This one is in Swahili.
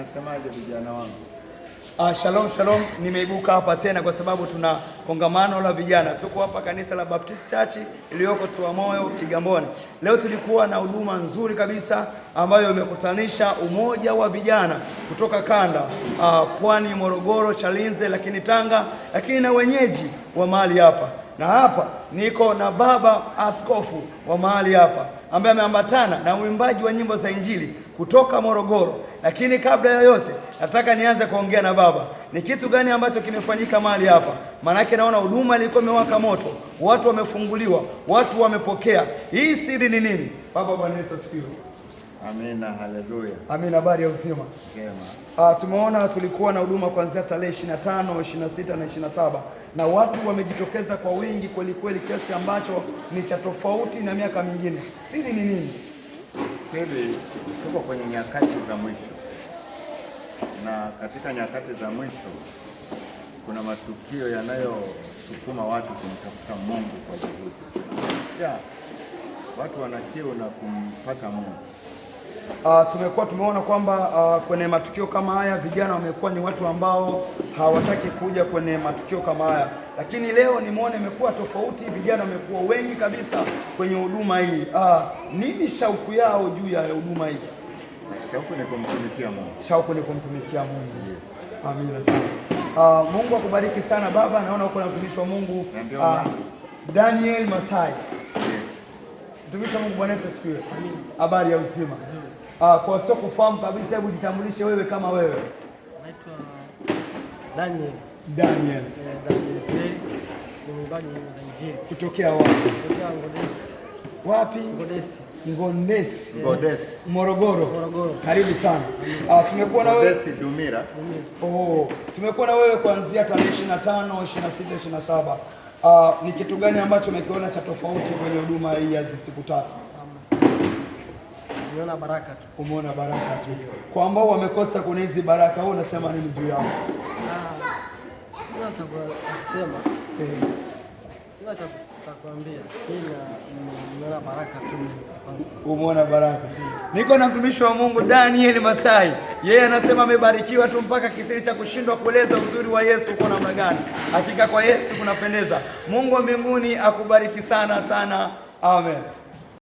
Mnasemaje vijana wangu? Shalom shalom, nimeibuka hapa tena kwa sababu tuna kongamano la vijana. Tuko hapa kanisa la Baptist Church iliyoko Tuamoyo Kigamboni. Leo tulikuwa na huduma nzuri kabisa ambayo imekutanisha umoja wa vijana kutoka kanda Pwani, Morogoro, Chalinze, lakini Tanga, lakini na wenyeji wa mahali hapa. Na hapa niko na baba askofu wa mahali hapa ambaye ameambatana na mwimbaji wa nyimbo za Injili kutoka Morogoro. Lakini kabla ya yote, nataka nianze kuongea na baba. Ni kitu gani ambacho kimefanyika mahali hapa? Maanake naona huduma ilikuwa imewaka moto, watu wamefunguliwa, watu wamepokea. Hii siri ni nini? Baba, Bwana Yesu asifiwe. Amina, haleluya. Amina. Habari ya uzima? Njema. Tumeona tulikuwa na huduma kuanzia tarehe 25, 26 na 27 na watu wamejitokeza kwa wingi kweli kweli, kiasi ambacho ni cha tofauti na miaka mingine. Siri ni nini? Siri, tuko kwenye nyakati za mwisho, na katika nyakati za mwisho kuna matukio yanayosukuma watu kumtafuta Mungu kwa juhudi. Ya, watu wana kiu na kumpata Mungu. Tumekuwa tumeona kwamba kwenye matukio kama haya vijana wamekuwa ni watu ambao hawataki kuja kwenye matukio kama haya, lakini leo nimeona imekuwa tofauti, vijana wamekuwa wengi kabisa kwenye huduma hii. Nini shauku yao juu ya huduma hii? Na shauku ni kumtumikia Mungu. Shauku ni kumtumikia Mungu. Yes. Amina sana. Mungu akubariki sana baba. Naona uko na mtumishi wa Mungu Na ndio maana. Daniel Masai. Yes. Mtumishi wa Mungu, Bwana Yesu asifiwe. Habari ya uzima? Kwa wasio kufahamu kabisa, hebu jitambulishe wewe kama wewe. Naitwa Daniel, Daniel Daniel Israeli, ni mwimbaji wa nyimbo za Injili kutokea wapi? kutokea Ngodesi, Wapi? Ngodesi, Ngondesi, Godesi. Morogoro. Morogoro. Karibu sana. Tumekuwa na wewe Godesi Dumira. Oh, tumekuwa na wewe kuanzia tarehe 25, 26, 27. Ni kitu gani ambacho umekiona cha tofauti kwenye huduma hii ya hizi siku tatu? Nimeona baraka tu. Umeona baraka tu. Kwa ambao wamekosa kwenye hizi baraka, wewe unasema nini juu yao? Sina cha kusema, Eh, sina cha kuambia. Mimi nimeona baraka tu kwangu. Umeona baraka. Niko na mtumishi wa Mungu Daniel Masai, yeye anasema amebarikiwa tu mpaka kisiri cha kushindwa kueleza uzuri wa Yesu uko namna gani. Hakika kwa Yesu kunapendeza. Mungu wa mbinguni akubariki sana sana, amen.